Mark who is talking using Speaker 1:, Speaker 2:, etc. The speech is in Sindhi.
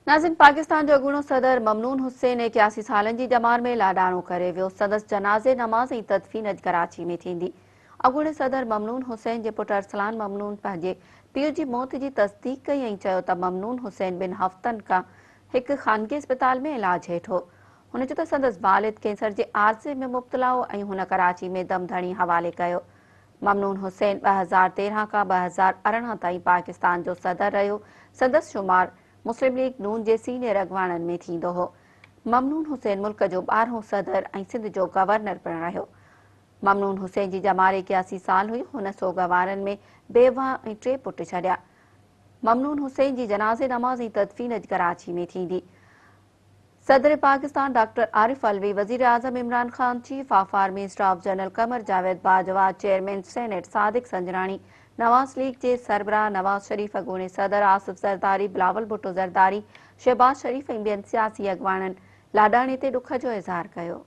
Speaker 1: ناظرين پاڪستان جو اڳوڻو صدر ممنون حسين 81 سالن جي ڄمار ۾ لاڏاڻو ڪري ويو، سندس جنازي نماز ۽ تدفين اڄ ڪراچي ۾ ٿيندي. اڳوڻي صدر ممنون حسين جي پٽ ارسلان ممنون پنهنجي پيء جي موت جي تصديق ڪئي ۽ چيو ته ممنون حسين ٻن هفتن کان هڪ خانگي اسپتال ۾ علاج هيٺ هو. هن چيو ته سندس والد ڪينسر جي عارضي ۾ مبتلا هو ۽ هن ڪراچي ۾ دم ڌڻي حوالي ڪيو. ممنون حسين 2013 کان 2018 تائين پاڪستان جو صدر رهيو، سندس شمار مسلم ليگ نون جي سينيئر اڳواڻن ۾ ٿيندو هو. ممنون حسين ملڪ جو ٻارهون صدر ۽ سنڌ جو گورنر پڻ رهيو. ممنون حسين جي ڄمار 81 سال هئي، هن سوڳوارن ۾ بيواهه ۽ ٽي پٽ ڇڏيا. ممنون حسين جي جنازي نماز ۽ تدفين اڄ ڪراچي ۾ ٿيندي. صدر پاڪستان ڊاڪٽر عارف علوي، وزيراعظم Imran Khan, chief of army staff general Qamar Javed Bajwa, chairman senate Sadiq Sanjrani, Nawaz league جي سربراهه نواز شريف، اڳوڻي صدر آصف زرداري، بلاول ڀٽو زرداري، شهباز شريف ۽ ٻين سياسي اڳواڻن لاڏاڻي تي ڏک جو اظهار ڪيو.